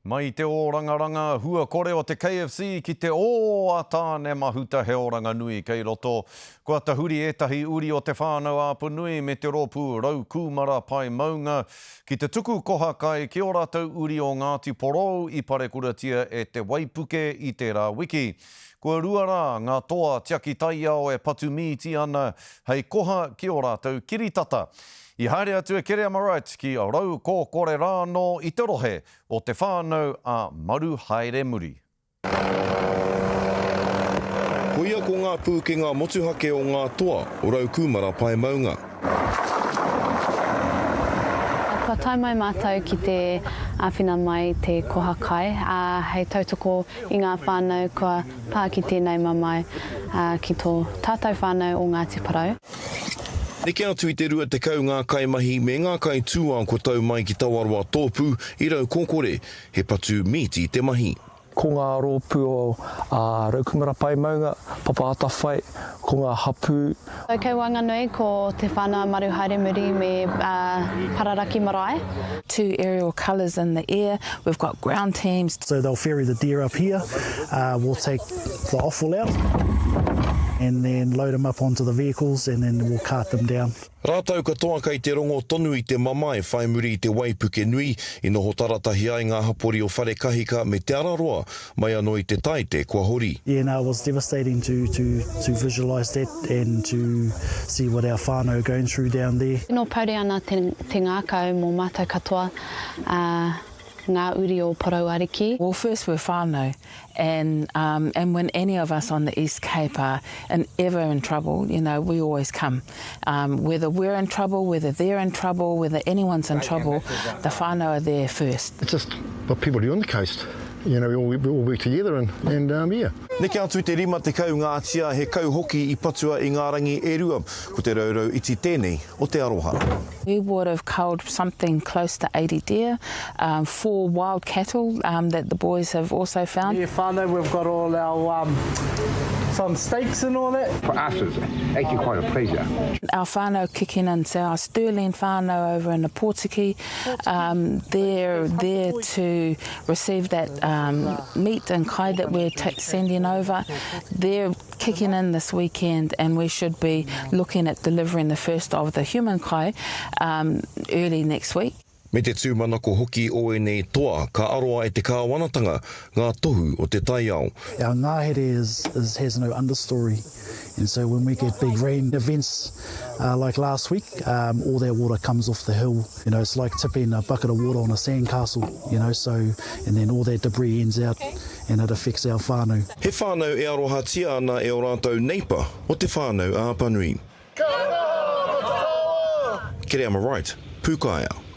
Mai te ōrangaranga hua kore o te KFC ki te ō a Tāne Mahuta he oranga nui kei roto. Kua tahuri ētahi uri o Te Whānau Āpanui me te rōpū Raukūmara Pae Maunga ki te tuku koha kai ki ō rātou uri o Ngāti Porou i parekuratia e te waipuke i tērā wiki. Kua rua rā ngā toa tiaki taiao e patu mīti ana hei koha ki ō rātou kiritata. I haere atu e Kereama Wright ki Raukōkore rānō i te rohe o Te Whānau a Maruhaeremuri. Koia ko ngā pūkenga motuhake o ngā toa o Raukūmara pae maunga. Kua tae mai mātou ki te āwhina mai i te koha kai, ā, hei tautoko i ngā whānau kua pā ki tēnei mamae, ā, ki tō tātou whānau o Ngāti Porou. Neke atu i te 20 ngā kaimahi me ngā kaitūao kua tau mai ki Tawaroa Tōpū i Raukōkore, he patu mīti te mahi. Ko ngā rōpū o Raukumara Pae Maunga, Papa Atawhai, ko ngā hapū. Kei waenganui ko Te Whānau a Maruhaeremuri me Pararaki Marae. Two aerial colours in the air, we've got ground teams. So they'll ferry the deer up here, we'll take the offal out and then load them up onto the vehicles and then we'll cart them down. Rātou katoa kei te rongo tonu i te mamae whai muri i te waipuke nui i noho taratahi ai ngā hapori o Wharekahika me Te Araroa mai anō i te Taite kua hori. Yeah no it was devastating to to to visualise that and to see what our whānau are going through down there. Tino pouri ana te te ngākau mō mātou katoa, ā, ngā uri o Porou Ariki. Well first we're whānau and um and when any of us on the East Cape are in ever in trouble you know we always come um whether we're in trouble whether they're in trouble whether anyone's in trouble the whānau are there first. It's just what people do on the coast you know we all we all work together and and um yeah. Neke atu i te 50 ngā tia he kau hoki i patua i ngā rangi e rua. Ko te rourou iti tēnei o te aroha. We would have culled something close to 80 deer, um, four wild cattle um, that the boys have also found. Yeah, whānau, we've got all our um, some steaks and all that. For us, it's actually quite a pleasure. Our whānau kicking in, so our Sterling whānau over in the Pōtiki, um, they're there to receive that um, meat and kai that we're sending over. They're kicking in this weekend and we should be looking at delivering the first of the human kai um, early next week. Me te tūmanako hoki o ēnei toa ka aroa e te kāwanatanga ngā tohu o te taiao. Our ngahere is, is, has no understory and so when we get big rain events uh, like last week, um, all that water comes off the hill. You know, it's like tipping a bucket of water on a sandcastle, you know, so, and then all that debris ends out and it affects our whānau. He whānau e arohatia ana e ō rātou neipa o Te Whānau a Apanui. Ka noho ko te kawa! Kereama Wright, Pūkaea.